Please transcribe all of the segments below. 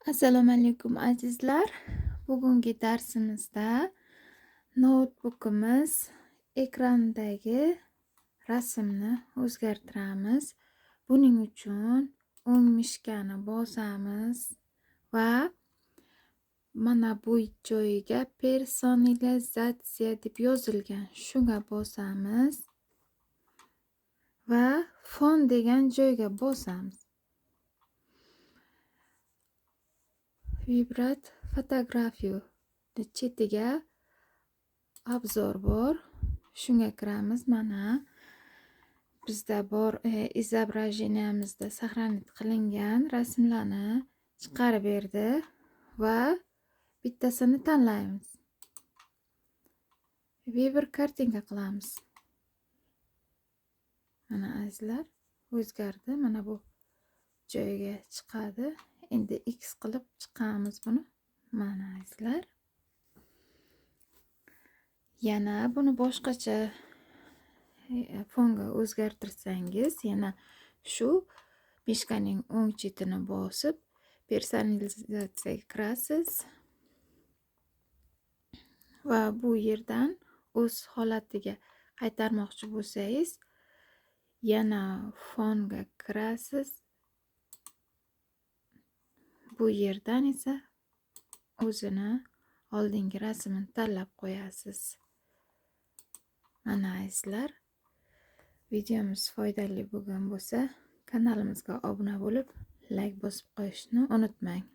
Assalomu alaykum, azizlar. Bugungi darsimizda noutbukimiz ekranidagi rasmni o'zgartiramiz. Buning uchun o'ng мышка ni bosamiz va mana bu joyiga "Персонализация" deb yozilgan. Shunga bosamiz va "Фон" degan joyga bosamiz. "Выбрать фотографию" chetiga обзор bor. Shunga kiramiz. Mana bizda bor изображения mizda сохранить qilingan rasmlarni chiqarib berdi va bittasini tanlaymiz. "Выбор картинка" qilamiz. Mana, azizlar, o'zgardi. Mana bu joyga chiqadi. Endi X qilib chiqamiz buni. Mana, azizlar. Yana buni boshqacha fonga o'zgartirsangiz, yana shu мышка ning o'ng chetini bosib, "Персонализация" ga kirasiz va bu yerdan o'z holatiga qaytarmoqchi bo'lsangiz, yana fonga kirasiz. Bu yerdan esa o'zini oldingi rasmini tanlab qo'yasiz. Mana, azizlar, videomiz foydali bo'lgan bo'lsa, kanalimizga obuna bo'lib, layk bosib qo'yishni unutmang.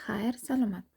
Xayr, salomat.